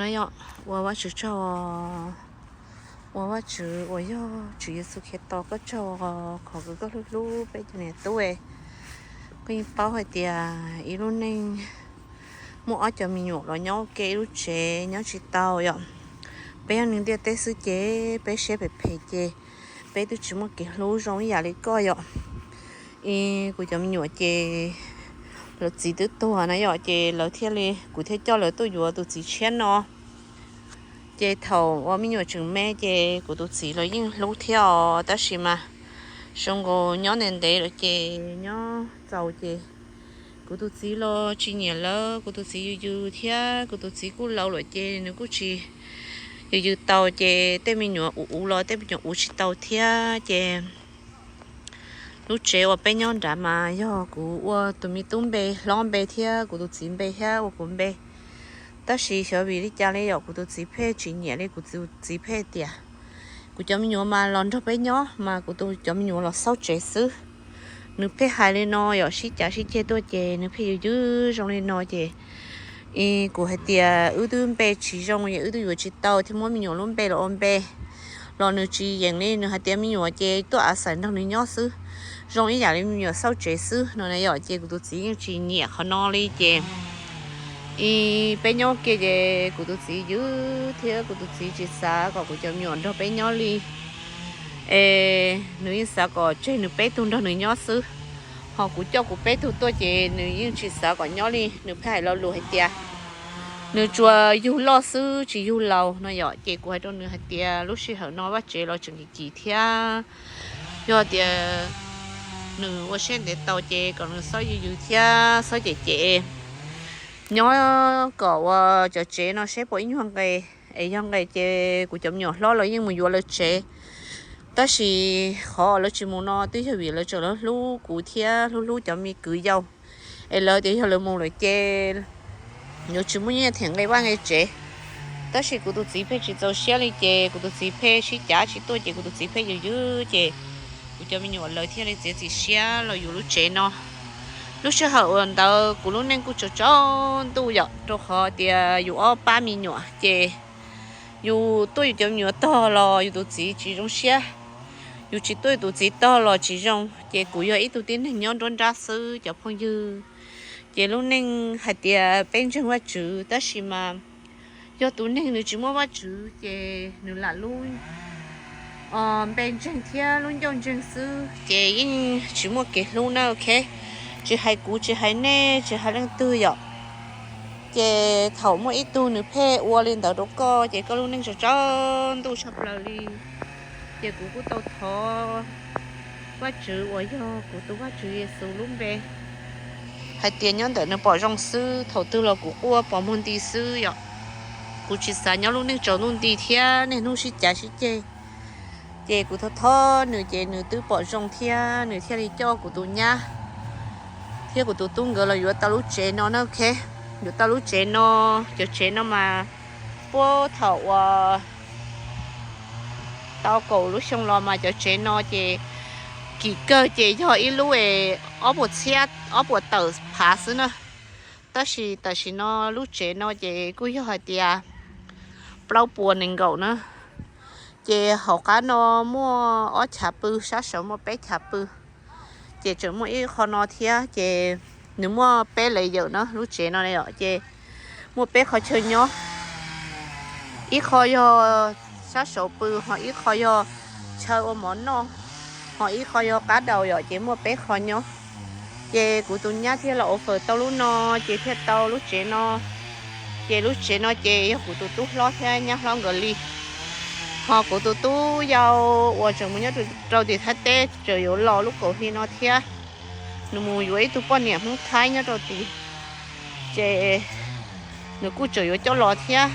No yog ua Vajtswv tsaug, ua Vajtswv uas yog Tswv Yexus Khetos koj tsaug qhov kws koj hlub hlub peb cov niam tub. Koj yeej paub hais tias ib lub neej muaj ob cov me nyuam los nyob ua ke ib lub tsev nyob tsis tau yom. Peb yog neeg ntiaj teb xwb ces peb siab phem phem ces peb twb tsis muaj kev hlub zoo ib yam li koj yom. Kuv cov me nyuam ces lawv txiv twb tuag na yom, ces lawv thiaj li, kuv thiaj coj lawv tuaj yuav tus txiv tshiab no. Ces thaum uas me nyuam tseem me ces kuv tus txiv los yeej hlub thiab os, tab sis mas zoo nkaus nyob ntev ntev lawm ces nyob txaus ces kuv tus txiv los tsis nyiam lawv, kuv tus txiv yws yws thiab kuv tus txiv kuj laus lawm ces nws kuj tsis yws yws tau ces tej me nyuam uv uv los tej me nyuam uv tsis tau thiab ces lub tsev uas peb nyob nrad mas yog kuv ua tus me tub npe hlob npe thiab kuv tus txiv npe thiab ua kuv npe. Tab sis xyov vim li cas li yom, kuv tus txiv pheej tsis nyiam li, kuv tus txiv pheej tias kuv cov me nyuam mas los nrog peb nyob mas kuv tus cov me nyuam los xauj tsev xwb. Nws pheej hais li no yom, sib cav sib ceg tuaj ces nws pheej yws yws zoo li no ces kuv hais tias wb twb npe tsis zoo es wb twb yuav tsis tau thiaj muab me nyuam lub npe los ua npe. Los nws tsis yeem li, nws hais tias me nyuam ces tuaj a xais nrog nws nyob xwb, zoo ib yam li me nyuam xauj tsev xwb no na yom. Ces kuv tus txiv yeej tsis nyiam qhov no li ces peb nyob ua ke ces kuv tus txiv yws thiab kuv tus txiv tsis xav kom kuv cov me nyuam nrog peb nyob li. Es nws yeej xav kom tseg nws peb tug nrog nws nyob xwb, ho kuv coj kuv peb tug tuaj ces nws yeej tsis xav kom nyob li. Nws pheej hais lo lus hais tias nws tsuas yug loj xwb tsis yug laus no yom. Ces kuv hais rau nws hais tias lub sij hawm no vaj tsev los tseem kim kim thiab, yog tias nws ua siab ntev tau ces kom nws txhob yws yws thiab txhob cem cem, nyob kom ua cov tsev no seb puas ib nyuag nqes, es yog nqes ces kuv cov me nyuam hlob los yeej mus yuav lawv tsev. Tab sis qhov lawv tsis mus no twb yog vim lawv tseem hlub kuv thiab hlub hlub cov me kwv yau, es lawv tias yog lawv mus lawm ces yuav tsis muaj nyiaj them nqe vaj nqe tsev. Tab sis kuv tus txiv pheej tsis txaus siab li ces kuv tus txiv pheej sib cav tsis tuaj ces kuv tus txiv pheej yws yws ces kuv cov me nyuam lawv thiaj li txiav txim siab los yuav lub tsev no. Lub sij hawm uas ntawd kuv lub neej kuj tsaus tsaus ntuj yom, rau qhov tias yus ob pab me nyuam ces yus tuaj yus cov me nyuam tog los yus tus txiv tsis zoo siab, yus tsis tuaj yus tus txiv tog los tsis zoo. Ces kuv yog ib tug tib neeg nyob nruab nrab xwb cov phooj ywg. Ces lub neej hais tias peb ntseeg Vajtswv tab sis mas yog tus neeg nws tsis muaj Vajtswv ces nws lam lub npe ntseeg thiab lub ncauj ntseeg xwb ces yeej tsis muaj kev hlub na, ok. Tsis hais kuv tsis hais nej tsis hais leej twg yom. Ces thaum muaj ib tug nws pheej ua li ntawd rau koj ces koj lub neej tsaus tsaus ntuj tshaj plaws li. Ces kuv kuj tau thov Vajtswv uas yog kuv tus Vajtswv Yexus lub npe hais tias nyob ntawm nws pom zoo xwb, thaum twg los kuv quaj pos muag nti xwb yom. Kuv tsis xav nyob lub neej tsaus ntuj nti thiab niaj hnub sib cav sib ceg. Ces kuv thov thov nws ces nws twb pom zoo thiab nws thiaj li coj kuv tus nyab thiab kuv tus tub nkawd los yuav tau lub tsev no na, ok. Yuav tau lub tsev no, cov tsev no mas puag thaum uas tau kaum lub xyoo los mas cov tsev no ces kim kawg ces yog ib lub es ob puas txhiab ob puas tawm phav xwb na. Tab sis tam sim no lub tsev no ces kuj yog hais tias plaub puas nees nkaum na. Ces hauv qab no muaj ob chav pw, sab saud muaj peb chav pw. Ces tseem muaj ib qho no thiab ces nws muaj peb lawv yawm na, lub tsev no yom, ces muaj peb qhov chaw nyob. Ib qho yog sab saud pw, ho ib qho yog chaw ua mov noj, ho ib qho yog qab daus yom, ces muaj peb qho nyob. Ces kuv tus nyab thiaj los ua fawm tau lub no, ces thiaj tau lub tsev no. Ces lub tsev no ces yog kuv tus tub hlob thiab nyab hlob nkawd li. Ho kuv tus tub yau uas tseem mus nyob rau tim Thaib teb tseem yuav los lub kaum hli no thiab. Nws mus yuav ib tug poj niam Hmoob Thaib nyob rau tim, ces nws kuj tseem yuav coj los thiab.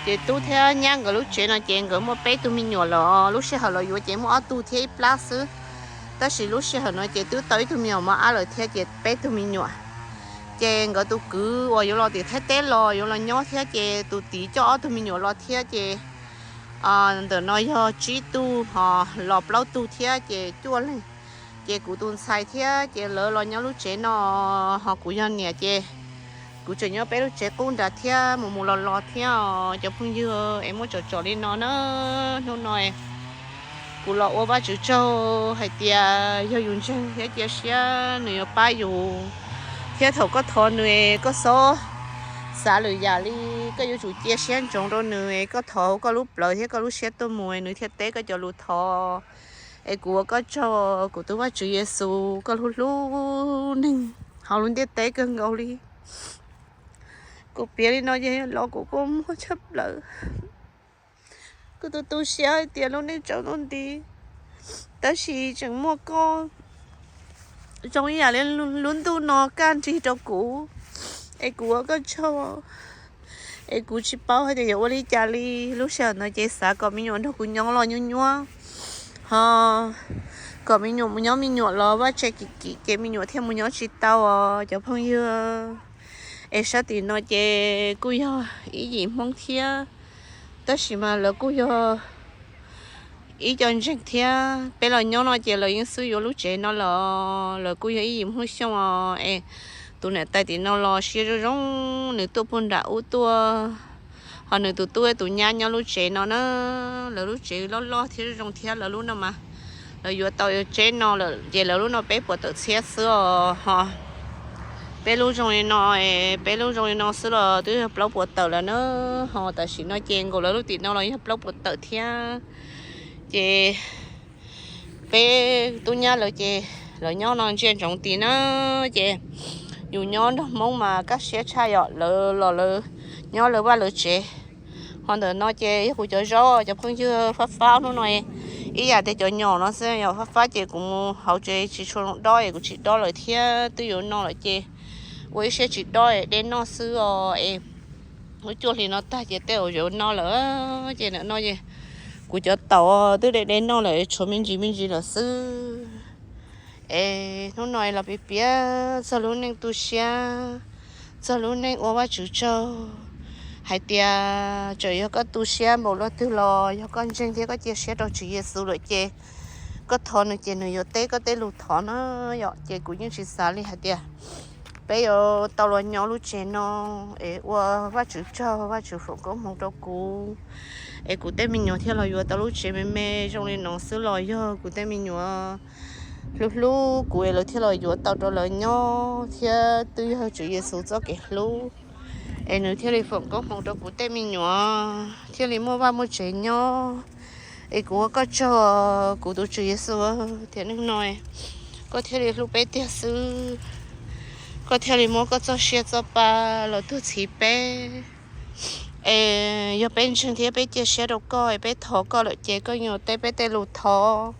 Ces tub thiab nyab nkawd lub tsev no ces nkawd muaj peb tug me nyuam lawm, lub sij hawm los yuav ces muaj ob tug thiab ib plab xwb. Tab sis lub sij hawm no ces twb tau ib tug me nyuam mos ab lawm thiab ces peb tug me nyuam. Ces nkawd tus kwv uas yuav los tim Thaib teb los yuav los nyob thiab ces tus tid coj ob tug me nyuam los thiab ces ntawm no yog tsib tug, ho los plaub tug thiab ces cuaj leeg. Ces kuv tus ntxhais thiab ces lawv los nyob lub tsev no, ho kuv yog niam ces Kuv tseem nyob peb lub tsev qub nrad thiab mus mus los los thiab os cov phooj ywg, es muab tsom tsom li no na. Hnub no kuv los ua Vajtswv tsaug hais tias yog yus ntseeg thiab cia siab nws yuav pab yus, thiab thaum koj thov nws es koj txhob xav lwm yam li, koj yuav tsum cia siab ntsoov rau nws es koj thov koj lub plawv thiab koj lub siab tuaj mus es nws thiaj teb koj cov lus thov. Es kuv ua koj tsaug, kuv tus Vajtswv Yexus, koj hlub hlub neeg hauv lub ntiaj teb kawg nkaus li. Kuv piav li no ces los kuv kua muag tshaj plaws. Kuv tus tu siab hais tias lub neej tsaus ntuj nti, tab sis tseem muaj koj zoo ib yam li lub ntuj no kaj nrig rau kuv. Es kuv ua koj tsaug, es kuv tsis paub hais tias yuav ua li cas li. Lub sij hawm no ces xav kom me nyuam nrog kuv nyob los nyuaj nyuaj, ho kom me nyuam mus nyob me nyuam los vaj tse kim kim ces me nyuam thiaj mus nyob tsis tau os cov phooj ywg. Es sab tim no ces kuj yog ib yim Hmoob thiab, tab sis mas lawv kuj yog ib co ntseeg thiab. Peb los nyob no ces lawv yeej xub yuav lub tsev no los lawv kuj yog ib yim Hmoob Xyooj os. Es tus niam tais tim no los siab zoo zoo, nws tuaj puag nram ub tuaj, ho nws tus tub tus nyab nyob lub tsev no na. Lawv lub tsev loj loj thiab zoo zoo thiab, lawv lub no mas lawv yuav tau tsev no lawm ces lawv lub no peb puas tawm txhiab xwb os. Ho peb lub zoo li no, peb lub zoo li no xwb los twb yog plaub puas tawm lawm na. Ho tam sim no ces nkaus lawv lub tim no los yog plaub puas tawm thiab. Ces peb tub nyab lawv ces lawv nyob no ntsia ntsoov tim na. Ces yus nyob nrog Hmoob mas kaj siab tshaj, yog lawv los lawv nyob lawv vaj lawv tsev. Ho ntawm no ces yog kuv cov zaub cov phooj ywg, fab fab hnub no ib yam tias cov nyom no xwb, yog fab fab ces kuv mus hauv tsev tsis tshua zoo dob es kuv tsis dob lawm thiab. Twb yuav no lawm ces ua ib siab tsis dob es de noj xwb os. Es lub cuaj hli no tag ces tej zaum yuav no lawm. Ces ntawm no es kuv cov taum twb de de noj lawm, tshuav me ntsis me ntsis lawm xwb. Es hnub no los piav piav txog lub neej tu siab, txog lub neej ua Vajtswv tsaug, hais tias txawm yog koj tu siab npaum li twg los yog koj ntseeg thiab koj cia siab rau Tswv Yexus lawm ces koj thov nws ces nws yuav teb koj tej lus thov na. Yog ces kuv yeej tsis xav li hais tias peb yuav tau los nyob lub tsev no es ua Vajtswv tsaug, Vajtswv foom koob hmoov rau kuv, es kuv tej me nyuam thiaj los yuav tau lub tsev me me zoo li no xwb los yog kuv tej me nyuam hlub hlub kuv es lawv thiaj los yuav tau rau lawv nyob thiab. Twb yog Tswv Yexus txoj kev hlub es nws thiaj li foom koob hmoov rau kuv tej me nyuam thiaj li muaj vaj muaj tsev nyob. Es kuv ua koj tsaug, kuv tus Tswv Yexus, tiam neej no koj thiaj li hlub peb tiag xwb. Koj thiaj li muab koj txoj sia txoj pa los tuag txhiv peb. Es yog peb ntseeg thiab peb cia siab rau koj es peb thov koj lawm ces koj yuav teb peb tej lus thov.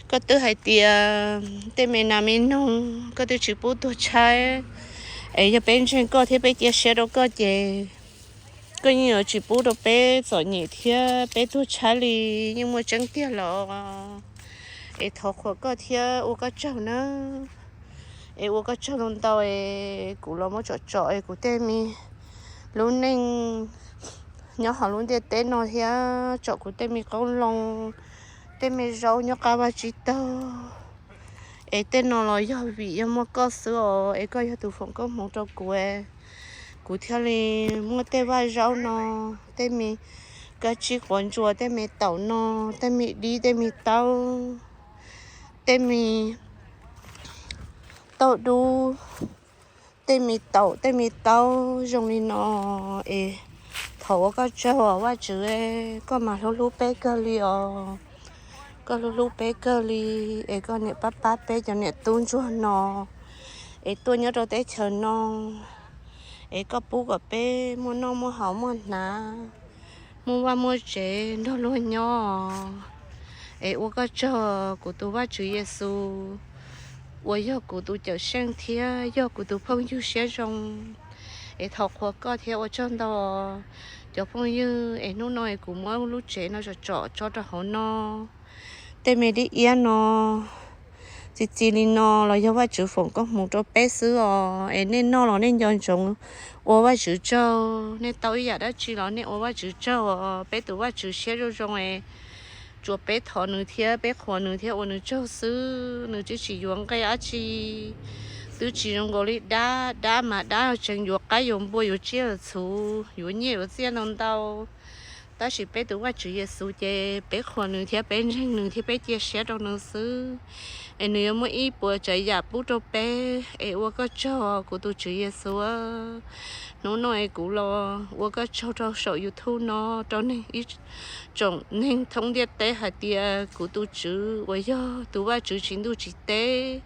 Koj twb hais tias tej me nas me noog koj twb tsis pub tuag tshaib. Es yog peb ntseeg koj thiab peb cia siab rau koj ces koj yeej yuav tsis pub rau peb txom nyem thiab peb tuag tshaib li, yeej muaj tseeb tiag los. Es thov qhuas koj thiab ua koj tsaug nawb. Es ua koj tsaug ntau ntau es kuv los muab tsom tsom es kuv tej me lub neej nyob hauv lub ntiaj teb no thiab tsom kuv tej me qoob loo, tej me zaub nyob qab vaj tsib taug. Es tej no los yog vim yog muaj koj xwb os, es koj yog tus foom koob hmoov rau kuv, kuv thiaj li muaj tej vaj zaub no, tej me kab tsib quav ntsuas, tej me taum no, tej me dib, tej me taub, tej me taub dub, tej me taum tej me taub zoo li no. Es thov ua koj tsaug os Vajtswv, koj mas hlub hlub peb kawg li os. Koj hlub hlub peb kawg li, es koj niam pab pab peb cov niam tub ntsuag no es tuaj nyob rau teb chaws no, es koj pub kom peb muaj noj muaj haus muaj hnav, muaj vaj muaj tsev nrog luag nyob. Es ua koj tsaug kuv tus Vajtswv Yexus uas yog kuv tus cawm seej thiab yog kuv tus phooj ywg siab zoo. Es thov qhuas koj thiab ua tsaug ntau cov phooj ywg, es hnub no es kuv muab lub tsev no tsom tsom tso rau hauv no. Tej me dib iab no txi txiv li no los yog Vajtswv foom koob hmoov rau peb xwb os. Es nej noj los nej nco ntsoov ua Vajtswv tsaug, nej tau ib yam dab tsi los nej ua Vajtswv tsaug os. Peb tus Vajtswv siab zoo zoo es tsuas peb thov nws thiab peb qhuas nws thiab ua nws tsaug xwb, nws twb tsis yuav nqe dab tsi. Twb tsis zoo nkaus li dab, dab mas dab tseem yuav qaib yuav npua yuav tsiaj yuav txhu, yuav nyiaj yuav txiaj ntau ntau. Tab sis peb tus Vajtswv Yexus ces peb qhuas nws thiab peb ntseeg nws thiab peb cia siab rau nws xwb, es nws yuav muaj ib puas tsav yam pub rau peb. Es ua koj tsaug kuv tus Tswv Yexus, hnub no es kuv los ua koj tsaug rau saum YouTube no, rau neeg ib tsoom neeg thoob ntiaj teb hais tias kuv tus Tswv uas yog tus Vajtswv tsim ntuj tsim teb,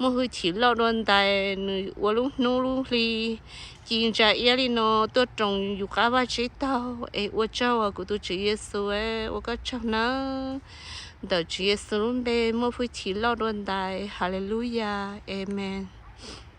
muaj hwj chim loj dua ntais, nws ua lub hnub lub hli ci ntsa iab li no tuaj roos yus qab vaj tsib taug. Es ua tsaug kuv tus Tswv Yexus, ua koj tsaug nawb. Ntawm Tswv Yexus lub npe muaj hwj chim loj dua ntais. Haleluyas, amees.